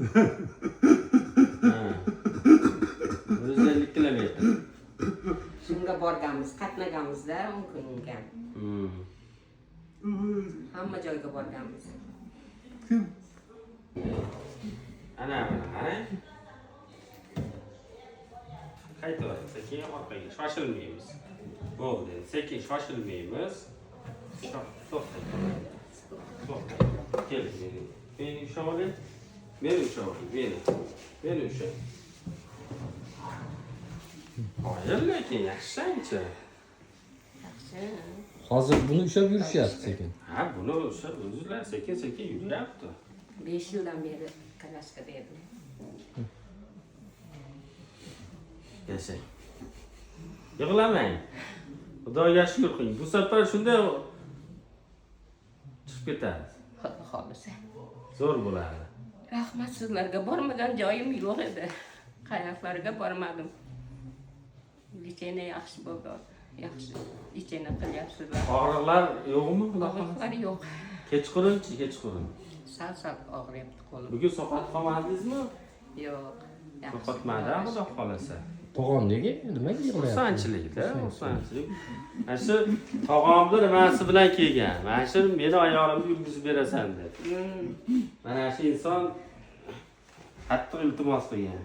Ha. 150 kilometr. Shunga borganmiz, qatnaganmizda 10 kunga. Hamma joyga borganmiz. Ana buni qarang. Qaytavering, sekin orqaga shoshilmaymiz. Bo'ldi, sekin shoshilmaymiz. To'xtang. To'xtang. Keling meni. Meni ushlab oling. Meni ushlab oling, meni. Meni ushlang. Qoyil lekin yaxshi ancha. Yaxshi. Hozir buni ushlab yurishyapti sekin. Ha, buni ushlab o'zlar sekin-sekin yuryapti. 5 yildan beri kolyaskada edim. Yashang. Yig'lamang. Xudoga shukur qiling. Bu safar shunday chiqib ketamiz. Xudo xohlasa. Zo'r bo'ladi. Rahmat sizlarga, bormagan joyim yo'q edi. Qayoqlarga bormadim. Лечение yaxshi bo'ldi. Yaxshi лечение qilyapsizlar. Og'riqlar yo'qmi, Xudo xohlasa? Og'riqlar yo'q. Kechqurunchi, kechqurun. Sal-sal og'riyapti qo'lim. Bugun sovqotib qolmadingizmi? Yo'q. Yaxshi. Sovqotmadi, Xudo xohlasa. Tog'am nega? Nimaga yig'layapti? Xursandchilikda, xursandchilik. Mana shu tog'amni nimasi bilan kelgan. Mana shu meni ayolimni yurgizib berasan deb. Mana shu inson qattiq iltimos qilgan.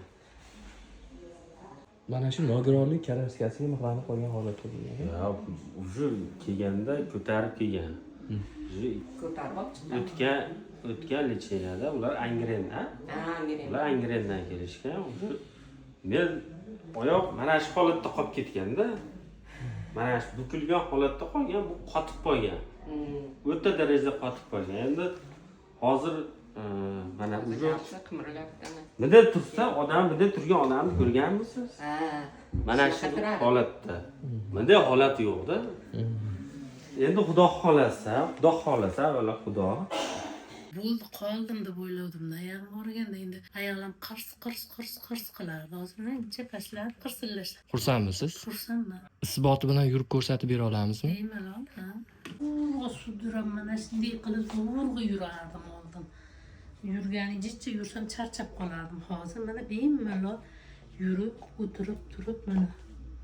Mana shu nogironlik kolyaskasiga mixlanib qolgan holatda bo'lgan. Ya, уже kelganda ko'tarib kelgan. Уже Ko'tarib olib chiqdim. O'tgan лечение da ular Angren, ha? Ha, Angren. Ular Angrendan kelishgan. Уже men oyoq mana shu holatda qolib ketganda, mana shu bukilgan holatda qolgan, bu qotib qolgan. O'ta darajada qotib qolgan. Endi hozir mana уже Yaxshi qimirlayapti. bunday tursa, odam bunday turgan odamni ko'rganmisiz? Ha. Mana shu Shunaqa turadi. holatda. Bunday holat yo'qda. Endi Xudo xohlasa, Xudo xohlasa, avvalo Xudo. Bo'ldi, qoldim deb o'ylovdim. Oyog'im og'riganda endi oyoqlarim qirs qirs qirs qirs qilardi. Hozir ancha pastlab qirsillashdi. Xursandmisiz? Xursandman. Isboti bilan yurib ko'rsatib bera olamizmi? Bemalol, ha. Zo'rg'a sudrab mana shunday qilib zo'rg'a yurardim oldin. Yurgani jicha yursam charchab qolardim. Hozir mana bemalol yurib, o'tirib, turib mana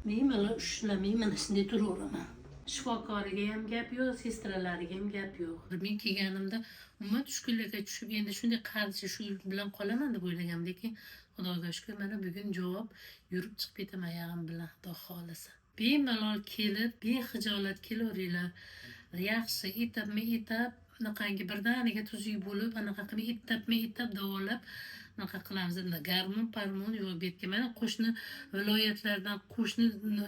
bemalol ushlamay mana shunday turaveraman. Shifokoriga ham gap yo'q, sestralariga ham gap yo'q. Men kelganimda umuman tushkunlikka tushib, endi shunday qarshi shu bilan qolaman deb o'ylagandim, lekin Xudoga shukur, mana bugun javob yurib chiqib ketaman oyog'im bilan, Xudo xohlasa. Bemalol kelib, bexijolat kelaveringlar. Yaxshi, etapma-etap anaqangi birdaniga tuzuk bo'lib, anaqa qilib etapma-etap davolab anaqa qilamiz. Endi gormon, parmon yo'q bu yerga. Mana qo'shni viloyatlardan, qo'shni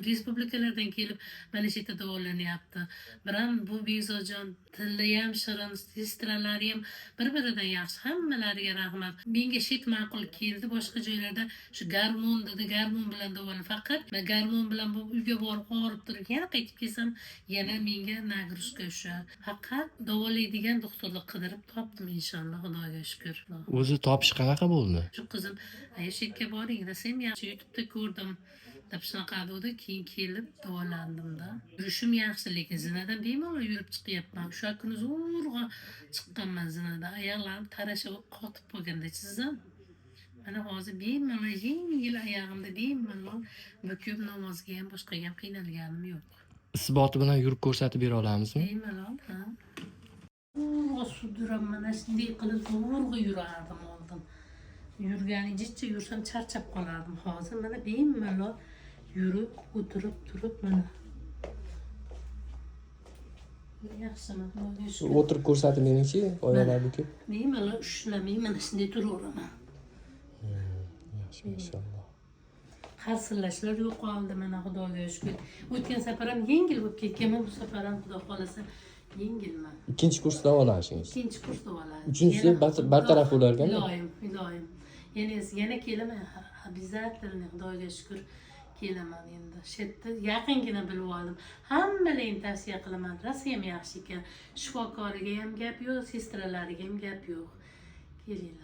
respublikalardan kelib mana shu yerda davolanyapti. Biram bu Bekzodjon tili ham shirin, sestralari ham bir-biridan yaxshi. Hammalariga rahmat. Menga shet ma'qul keldi. Boshqa joylarda shu gormon dedi, gormon bilan davolan. Faqat men gormon bilan bu uyga borib og'rib turib, yana qaytib kelsam, yana menga нагрузка o'sha. Faqat davolaydigan doktorni qidirib topdim inshaalloh, Xudoga shukur. O'zi topish qanaqa bo'ldi? Shu qizim, "Aya, shu yerga boring, desam, yaxshi YouTube'da ko'rdim" deb shunaqa dedi, keyin kelib davolandimda. Yurishim yaxshi, lekin zinadan bemalol yurib chiqyapman. O'sha kuni zo'rg'a chiqqanman zinadan. Oyoqlarim tarasha bo'lib qotib qolganda chizim. Mana hozir bemalol yengil oyog'imda bemalol bukib namozga ham boshqaga ham qiynalganim yo'q. Isboti bilan yurib ko'rsatib bera olamizmi? Bemalol, ha. Zo'rg'a sudrab mana shunday qilib zo'rg'a yurardim oldin. Yurgani jicha yursam charchab qolardim. Hozir mana bemalol yurib, o'tirib, turib mana. Yaxshimi? Xudoga shukur. O'tirib ko'rsatib beringchi, oyoqlar bukib. Bemalol ushlamay mana shunday turaveraman. Yaxshi, inshaalloh. Qarsillashlar yo'qoldi mana, Xudoga shukur. O'tgan safar ham yengil bo'lib ketganman, bu safar ham Xudo xohlasa yengilman. Ikkinchi kurs davolanishingiz. Ikkinchi kurs davolanish. Uchinchisi Yana bartaraf bo'larkanmi? Iloyim, iloyim. Yana kelaman, обязательно, Xudoga shukur kelaman endi. Shu yerda yaqingina bilib oldim. Hammalarga tavsiya qilaman. Rosa ham yaxshi ekan. Shifokoriga ham gap yo'q, sestralariga ham gap yo'q. Kelinglar.